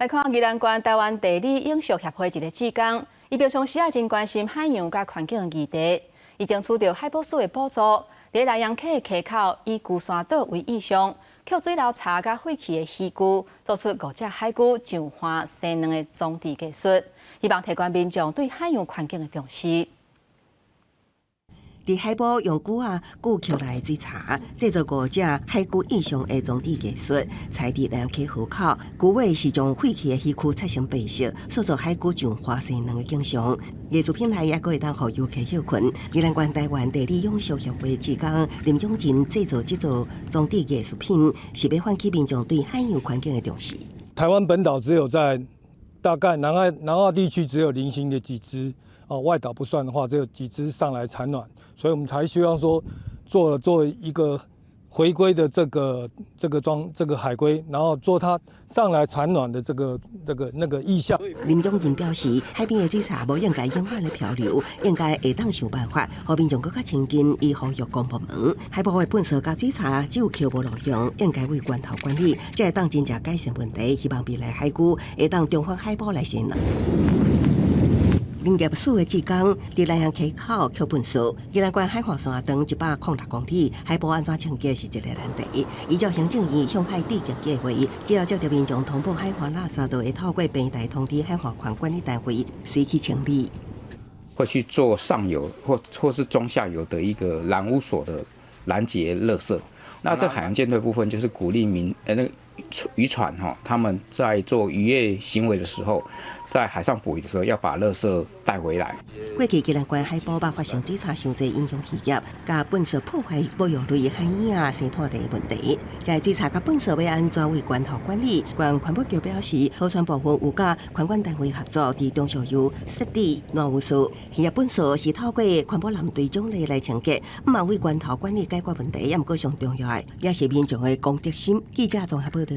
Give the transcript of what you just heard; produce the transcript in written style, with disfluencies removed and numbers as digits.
來看宜蘭縣臺灣地理永續協會一个志工，伊平常時也真關心海洋佮環境的議題，伊爭取著海保署的補助，佇蘭陽溪的溪口以龜山島為意象，抾水流柴佮廢棄的漁具，做出五隻海龜上岸生卵的裝置藝術，希望提懸民眾對海洋環境的重視。佇海埔用龜仔龜抾來水柴，製作五隻海龜意象的裝置藝術，採佇蘭陽溪河口，龜尾是將廢棄的漁具擦成白色，塑造海龜上岸生卵的景象。藝術品內猶閣會當予遊客歇睏。宜蘭縣臺灣地理永續協會志工林永進製作這座裝置藝術品，是欲喚起民眾對海洋環境的重視。臺灣本島只有在大概南澳南澳地區只有零星的幾隻，哦，外島不算的話，只有幾隻上來產卵。所以我們才希望說，做一個回歸的這個裝這個海龜，然後做它上來產卵的這個那個意象。林永仁表示，海邊的水柴無應該永遠的漂流，應該會當想辦法，予民眾閣較親近，以呼籲公部門。海埔的糞埽佮水柴只有抾無路用，應該為源頭管理，才會當真正改善問題。希望未來海龜會當重返海埔來生卵。林業署的志工佇蘭陽溪口抾糞埽，宜蘭縣海岸線長106公里，海埔按怎清潔是一个難題。依照行政院向海致敬計畫，只要接著民眾通報海岸垃圾，就會透過平台通知海岸權管理單位隨去清理。會去做上游或是中下游的一個攔污索的攔截垃圾。那這海洋艦隊部分就是鼓勵民那個漁船哈，他們在做漁業行為的時候，在海上捕魚的時候，要把垃圾帶回來。過去宜蘭縣海埔捌發生水柴傷濟影響漁業，佮糞埽破壞保育類海洋生態的問題。這水柴佮糞埽欲按怎為源頭管理？縣環保局表示，河川部分有佮環管單位合作，佇中上游設置攔污索。漁業糞埽是透過環保藍隊獎勵來清潔，毋但為源頭管理解決問題，猶毋過上重要的，也是民眾的公德心。記者綜合報道。